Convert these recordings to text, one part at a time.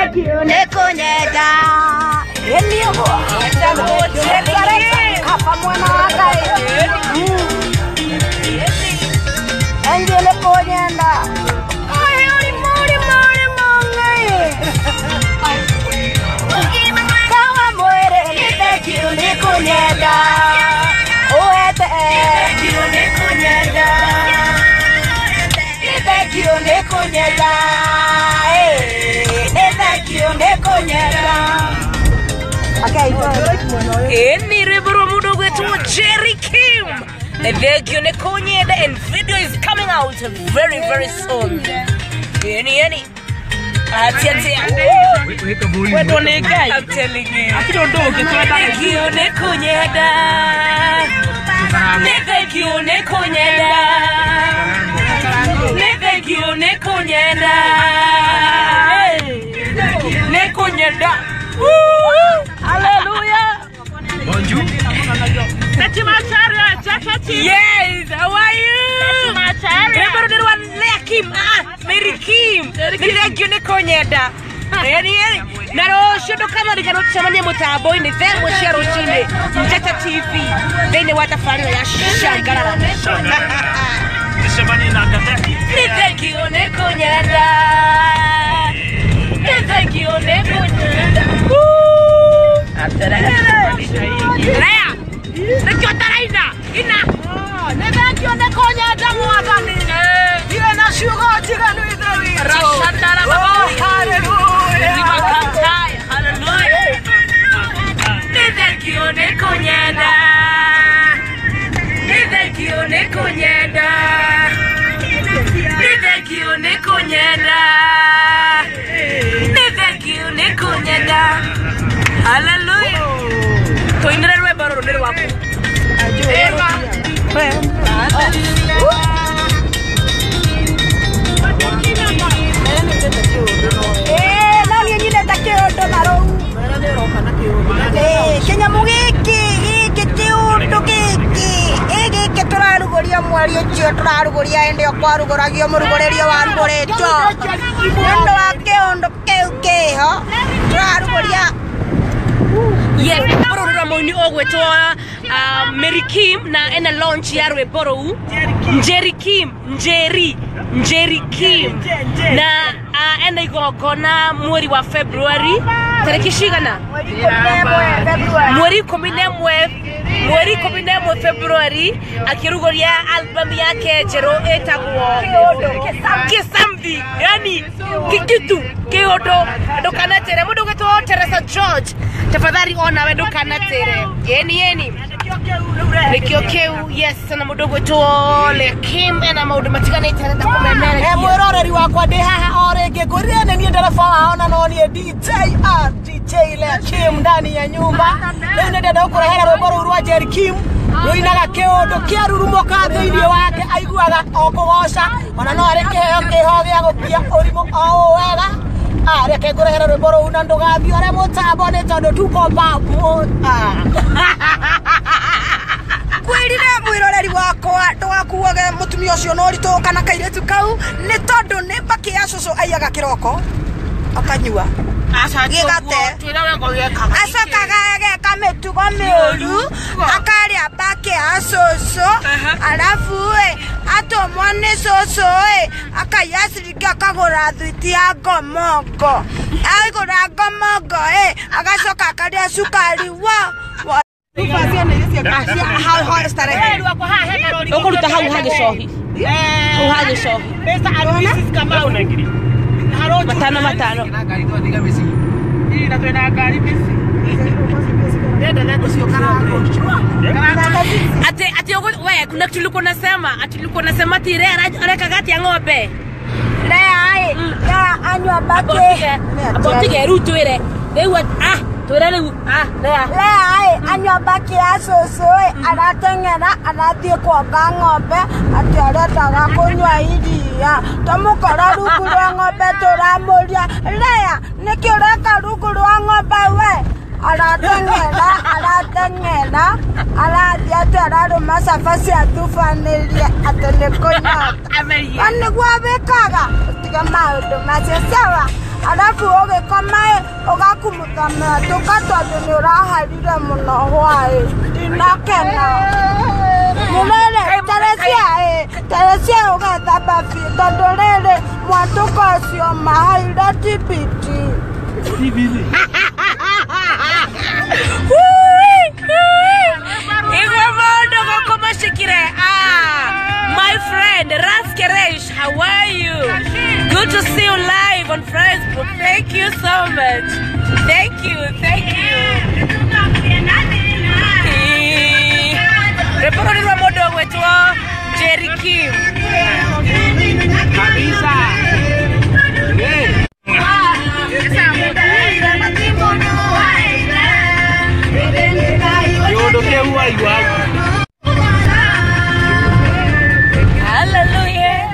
Thank you nĩ kũnyenda. Ĩni ũguo. Kaba mwena wa Ngai. Thank you nĩ kũnyenda. Kawa mwĩrĩ nĩ thank you nĩ kũnyenda. Ũhete thank you nĩ kũnyenda. Nĩ thank you nĩ kũnyenda. Nĩ thank you nĩ kũnyenda. Eni rwimbo rwa mundu gwetwo Jerry Kim. Thank you nĩ kũnyenda, and video is coming out very very soon. Eni eni. Atia atia. Wendwo nĩ Ngai. I'm telling you. Akĩrĩ ũndũ ũngĩ twendaga. Thank you nĩ kũnyenda. Nĩ thank you nĩ kũnyenda. Nĩ thank you nĩ kũnyenda. Nĩ kũnyenda. Hallelujah. Bonjour. Yes, how are you? Remember the one Lea Kim, Mary Kim. Nĩ thank you nĩ kũnyenda. Yani yani na rũciũ ndũkanarigana tũcemanie mũtambo-inĩ thaa ĩmwe cia rũcinĩ Njata TV thĩinĩ wa tabarĩra ya Shangarara. Tucemanie na Ngate. Nĩ thank you nĩ kũnyenda. Nĩ thank you nĩ kũnyenda. Lea, nĩkĩo ũtaraina ina. Nĩ thank you nĩ kũnyenda mwathani. Ndirĩ na ciugo njiganu ithe witũ. Rashandara Oh, baba. hallelujah. Ribakatai, hallelujah. Nĩ thank you nĩ kũnyenda. Nĩ thank you nĩ kũnyenda. Nĩ thank you nĩ kũnyenda. Nĩ thank you nĩ kũnyenda. Hallelujah. Tũinĩre rwĩmbo rũrũ nĩ rwaku. No niĩ nyinete kĩũndũ na rũu. Kĩnyamũ gĩkĩ gĩkĩ kĩũndũ gĩkĩ ĩ gĩkĩ tũrarugũria mweri ũcio tũrarugũria hĩndĩ ĩyo kwarugũragio mũrugũrĩrio warugũrĩtwo nĩ ũndũ wa kĩũndũ kĩu kĩho tũrarugũria. Yes, rwĩmbo rũrũ rwa mũini ũgwĩtwo Mary Kim na ena launch ya rwĩmbo rũu Njeri Kim, Njeri, Njeri Kim na ena igongona mweri wa February tarĩki cigana? Mweri 11, mweri 11 February akĩrugũria album yake njerũ ĩtagwo Kisambi, yani kikitu kĩũndũ. Ndũkanatĩre mũndũ ũgwĩtwo Teresa George, tafadhali onawe ndũkanatĩre. Yeni yeni nĩkĩo kĩu. Yes, na mũndũ ũgwĩtwo Lea Kim ena maũndũ matiganĩte arenda kũmemerekia. Mwĩroreri wakwa ndĩ haha o rĩngĩ ngwĩrire nĩ niĩ ndereba wao na no niĩ DJ R DJ Lea Kim ndani ya nyumba. Rĩu nĩ ndenda gũkũrehera rwĩmbo rũu rwa Jerry Kim rũinaga kĩũndũ kĩarurumũka thĩinĩ wake aiguaga o kũgoca ona no arĩ kĩheo kĩho gĩa gũkia ũrimũ o ũũ wega. Reke ngũrehere rwĩmbo rũu na ndũgathiore mũtambo nĩ tondũ tuko Kwĩrire mwĩroreri wakwa ndũgakuage mũtumia ũcio na ũritũ kana kairĩtu kau nĩ tondũ nĩ mbakĩ ya cũcũ aiyaga kĩroko akanyua gĩgate acokaga ageka mĩtugo mĩũru akarĩa mbakĩ ya cũcũ arabu ĩ atũmwo nĩ cũcũ ĩ akaiya ciringi akagũra thwiti ya ngomongo agũra ngomongo ĩ agacoka akarĩa cukari wa Ũkũruta hau ha gĩcohi, hau ha gĩcohi matano matano. Ati ati we kuna kitu ulikuwa unasema, ati ulikuwa unasema ati Lea arekaga atia ng'ombe. Lea ĩ Lea anyua mbakĩ Abotige rĩu twĩre rĩu twĩre rĩu Lea. Lea ĩ anyua mbakĩ ya cũcũ ĩ arateng'era arathiĩ kuonga ng'ombe atĩ arendaga kũnyua iria twamũkora rungu rwa ng'ombe tũramũria Lea nĩkĩ ũreka rungu rwa ng'ombe we arateng'era arateng'era arathiĩ atĩ ararũma cabaci atubanĩrie atĩ nĩ kũnyota. Nĩguo wĩkaga ũtige maũndũ macio sawa arabu ũgĩkoma ũgakumutha mĩatũka tondũ nĩ ũraharire mũno hwaĩ ndinakena mũrĩrĩ terecia ũgethamba biũ tondũ rĩrĩ mwatũka ũcio mahaire TBT. My friend Raskeresh, how are you? Good to see you live on Facebook. Thank you so much. Thank you, thank you. Reporo modo wetu Jerry Kim. Kabisa. Hallelujah.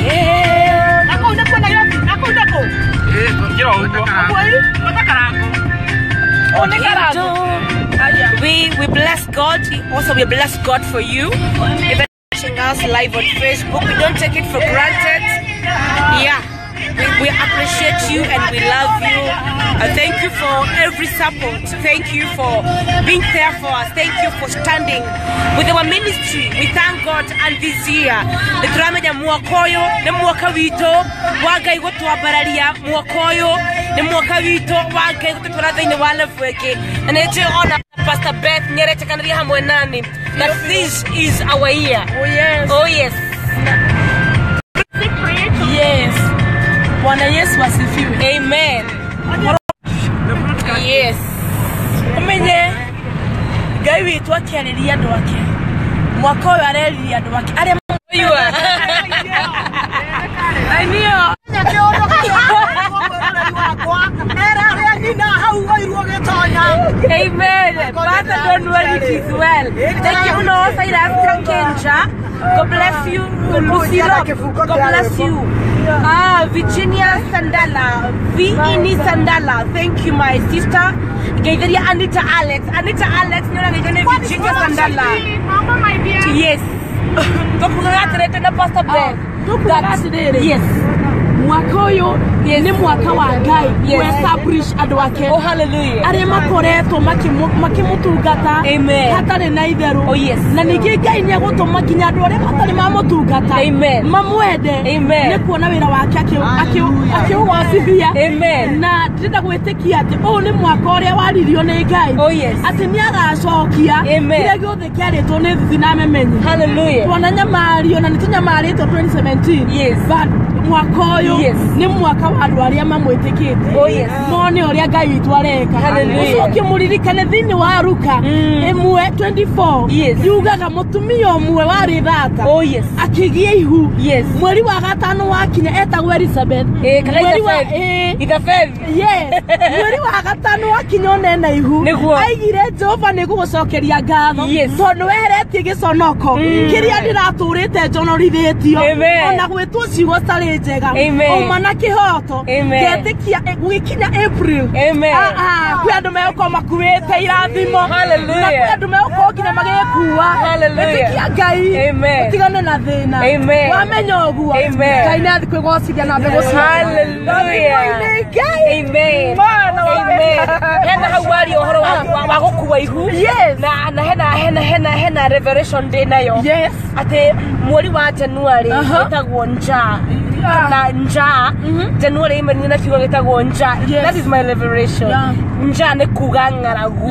Yeah. We bless God. Also, we bless God for you. Even watching us live on Facebook, we don't take it for granted. Yeah, we appreciate you and we love you. And thank you for every support. Thank you for being there for us. Thank you for standing with our ministry. We thank God. And this year, the turamenya mwaka ũyũ nĩ mwaka witũ wa Ngai gũtwambararia mwaka ũyũ nĩ mwaka witũ wa Ngai gũtũtwara thĩinĩ wa level ĩngĩ. Na nĩ njũĩ ona Pastor Beth nĩaretĩkanĩria hamwe nani that this is our year. Oh yes. Oh yes. Yes. Bwana Yesu asifiwe. Amen. Yes. Umenye Ngai witũ akĩarĩria andũ ake mwaka ũyũ areririe andũ ake arĩa you I knew. Amen. Pastor, don't worry, it is well. Thank you, no, Silas Kenja. God bless you, Lucille. God bless you. Virginia Sandala, V.E. Sandala. Thank you, my sister. Geitheria Anita Alex. Anita Alex, Virginia Sandala. Yes. Pastor Beth. Yes. Mwaka ũyũ nĩ mwaka wa Ngai establish andũ ake. Oh, hallelujah. Arĩa makoretwo makĩmũtungata hatarĩ na itherũ. Oh, yes. Na ningĩ Ngai nĩ egũtũma nginya andũ arĩa matarĩ mamũtungata mamwende nĩ kuona wĩra wake akĩũgocithia. Na ndĩrenda gwĩtĩkia atĩ ũyũ nĩ mwaka ũrĩa waririo nĩ Ngai. Oh, yes. Atĩ nĩ agacokia kĩrĩa gĩothe kĩarĩtwo nĩ thuthi na memenyi. Hallelujah. Tuona nyamario na nĩ tũnyamarĩtwo 2017. Yes. But mwaka ũyũ nĩ mwaka wa andũ arĩa mamwĩtĩkĩtie. Oh, yes. Mone ũrĩa Ngai witũ areka. Ũcoke mũririkane thĩinĩ wa Luka 1:24 Yes. yugaga mũtumia ũmwe warĩ thata. Oh, yes. Akĩgĩa ihu. Yes. Mweri wa gatano wakinya etagwo Elizabeth. Mweri wa Yes. Mweri wa gatano wakinya onena ihu. Aigire Jehova nĩ gũgũcokeria ngatho tondũ weheretie gĩconoko kĩrĩa ndĩratũrĩte njonorithĩtio ona gwĩtwo ciugo citarĩ njega uma na kĩhoto ngetĩkia gũgĩkinya April kwĩ andũ megũkorwo makuĩte irathimo na kwĩ andũ megũkorwo nginya magĩkua. Ĩtĩkia Ngai ũtigane na thĩna wamenya ũguo Ngai nĩ athiĩ kwĩgocithia na ambe gũciara. Amen. Amen. Hena hau waria ũhoro wa gũkua ihu. Na hena revelation ndĩ nayo. Atĩ mweri wa January wĩtagwo njaa. Na njaa January imenye na kiugo gĩtagwo njaa. That is my revelation. Njaa nĩ kuga ng'aragu.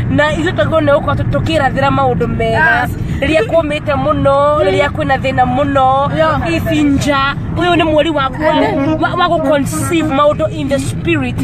Na ithuĩ twagĩrĩirwo nĩ gũkorwo tũkĩrathĩra maũndũ mega. Rĩrĩa kũmĩte mũno, rĩrĩa kwĩna thĩna mũno, ici njaa ũyũ nĩ mweri waku wa gũ-conceive maũndũ in the spirit.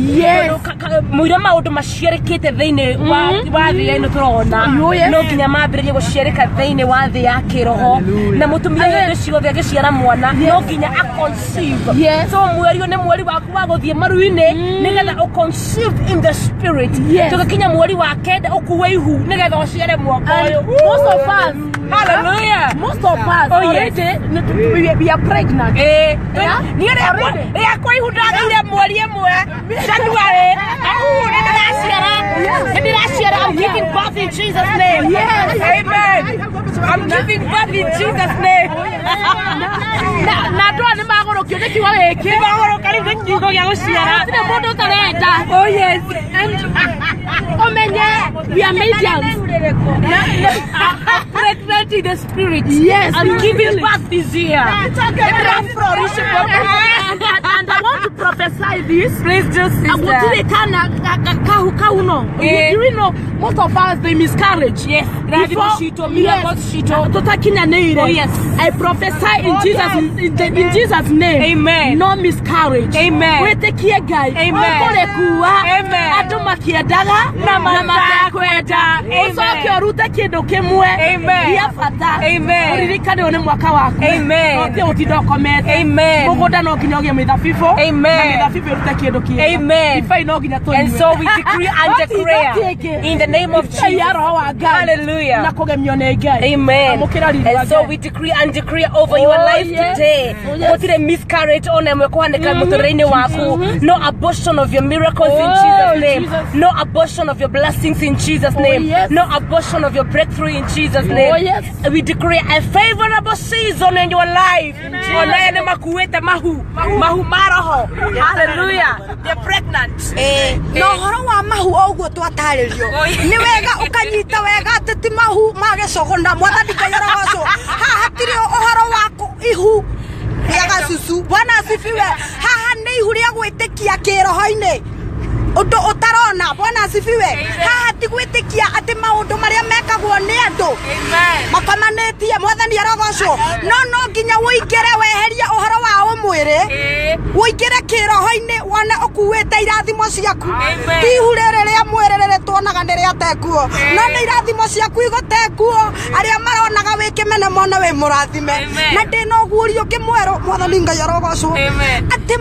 Mũira maũndũ maciarĩkĩte thĩinĩ wa thĩ ĩno tũrona no nginya mambĩrĩrie gũciarĩka thĩinĩ wa thĩ ya kĩroho. Na mũtumia hĩndĩ ciothe agĩciara mwana no nginya a-conceive. So mweri ũyũ nĩ mweri waku wa gũthiĩ maru-inĩ nĩgetha ũ-conceive in the spirit. Tũgĩkinya mweri wa kenda ũkue ihu nĩgetha ũciare mwaka ũyũ. Most of us, hallelujah, most of us already we are pregnant. Niĩ rĩakwa ihu ndagĩire mweri ĩmwe January. Nĩ ndĩraciara. I'm giving birth in Jesus' name. Amen. I'm giving birth in Jesus' name. Na andũ aya nĩ magũrũkio nĩ kiugo gĩkĩ. Nĩ magũrũka rĩu nĩ kiugo gĩa gũciara. Gũtirĩ mũndũ ũtarenda. Oh yes. And ũmenye we are mediums. Pregnant in the spirit. Yes. I'm giving birth this year. And I want to prophesy this. Please do, sister. You know, most of us, they miscarriage. Yes. Before, yes. Oh, yes. I prophesy in Jesus, in Jesus' name. Amen. No miscarriage. Amen. Wĩtĩkie Ngai. Amen. Ũkũrĩkua. Amen. Andũ makĩendaga na matakwenda. Ũcoke ũrute kĩndũ kĩmwe Amen. gĩa bata. Amen. Ũririkane ũyũ nĩ mwaka waku. Amen. No tie gũtinda ũkomete. Amen. Mũgũnda no nginya ũgĩe mĩthabibũ. Amen. Na mĩthabibũ ĩrute kĩndũ kĩega. Amen. Ndibei no nginya tũnyue. And so we decree and declare in the name of Ndibei ya Jesus. Roho wa Ngai. Hallelujah. Na kũgemio nĩ Ngai. Amen. Amũkĩra riri wa And so Ngai. we decree and declare over your Oh, life yes. today. Oh, yes. Gũtirĩ miscarriage ona ĩmwe kũhanĩka mũtũrĩre-inĩ waku. No abortion of your miracles in Oh, Jesus' name. Jesus. No abortion of your blessings in Jesus' name. yes. No abortion of your breakthrough in Jesus' name. Oh, yes. We decree a favorable season in your life. Ona ene makuĩte mahu. Mahu ma roho. Hallelujah. They're pregnant. Na ũhoro wa mahu o ũguo twatarĩrio nĩ wega ũkanyita wega atĩ ti mahu ma gĩcũgũna mwathani Ngai arogocwo. Haha hatirĩ ũhoro wa ihu rĩa gacucu. Bwana asifiwe. Haha nĩ ihu rĩa gwĩtĩkia kĩroho-inĩ ũndũ ũtarona. Bwana asifiwe. Haha ti gwĩtĩkia atĩ maũndũ marĩa mekagwo nĩ andũ makomanĩtie. Mwathani arogocwo. No no nginya ũingĩre weherie ũhoro wa ũmwĩrĩ, ũingĩre kĩroho-inĩ wone ũkuĩte irathimo ciaku. Ti ihu rĩrĩ rĩa mwĩrĩ rĩrĩ tuonaga nĩ rĩate nguo, no nĩ irathimo ciaku igũte nguo. Arĩa maronaga wĩ kĩmene mone wĩ mũrathime. Na ndĩna ũguũrio ũngĩ mwerũ. Mwathani Ngai arogocwo. Atĩ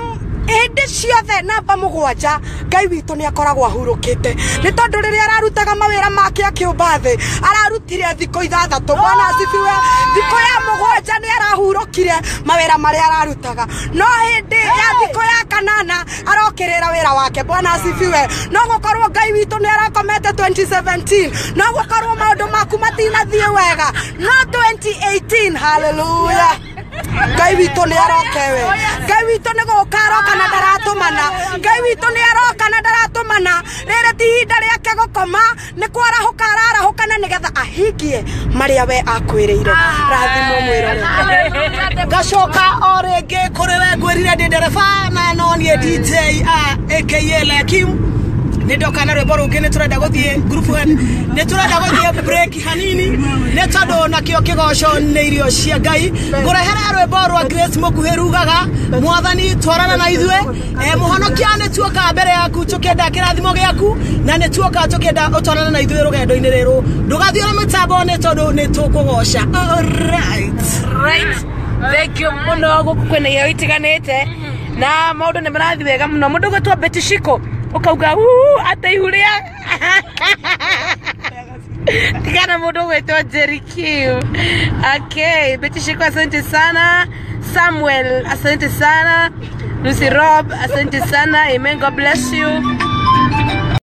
hĩndĩ ciothe namba 7 Ngai witũ nĩ akoragwo ahurũkĩte, nĩ tondũ rĩrĩa ararutaga mawĩra make akĩũmba thĩ ararutire thikũ 6. Bwana asifiwe. Thikũ ya 7 nĩ arahurũkire mawĩra marĩa ararutaga, no hĩndĩ ya thikũ ya 8 arokĩrĩra wĩra wake. Bwana asifiwe. No gũkorwo Ngai witũ nĩ arakomete 2017, no gũkorwo maũndũ maku matinathiĩ wega, no 2018 hallelujah, Ngai witũ nĩ arokewe. Ngai witũ nĩ gũka aroka na ndaratũmana. Ngai witũ nĩ aroka na ndaratũmana. Rĩrĩ ti ihinda rĩake gũkoma, nĩ kwarahũka ararahũka na nĩgetha ahingie marĩa we akwĩrĩire. Rathimwo mwĩrore. Ngacoka o rĩngĩ kũrĩ we ngwĩrire ndĩ ndereba na no niĩ DJ aka Lekim. Nĩ ndoka na rwĩmbo rũngĩ, nĩ tũrenda gũthiĩ group nĩ tũrenda gũthiĩ break hanini, nĩ tondũ nakĩo kĩgoco nĩ irio cia Ngai. Ngũrehera rwĩmbo rwa Grace Mũkuhĩ rugaga mwathani twarana na ithuĩ. Mũhonokia nĩ tuoka mbere yaku tũkĩenda kĩrathimo gĩaku, na nĩ tuoka tũkĩenda ũtwarane na ithuĩ rũgendo-inĩ rũrũ. Ndũgathiĩ na mĩtambo nĩ tondũ nĩ tũkũgoca. All right. Right. Thank you mũno. Gũkũ kwĩna iheo itiganĩte na maũndũ nĩ marathiĩ wega mũno. Mũndũ ũgwĩtwo Betty Shiko ũkauga atĩ ihu rĩa tigana mũndũ ũgwĩtwo Jerry Q. Okay, Betty Shiko asante sana. Samuel asante sana. Lucy Rob asante sana. Amen, God bless you.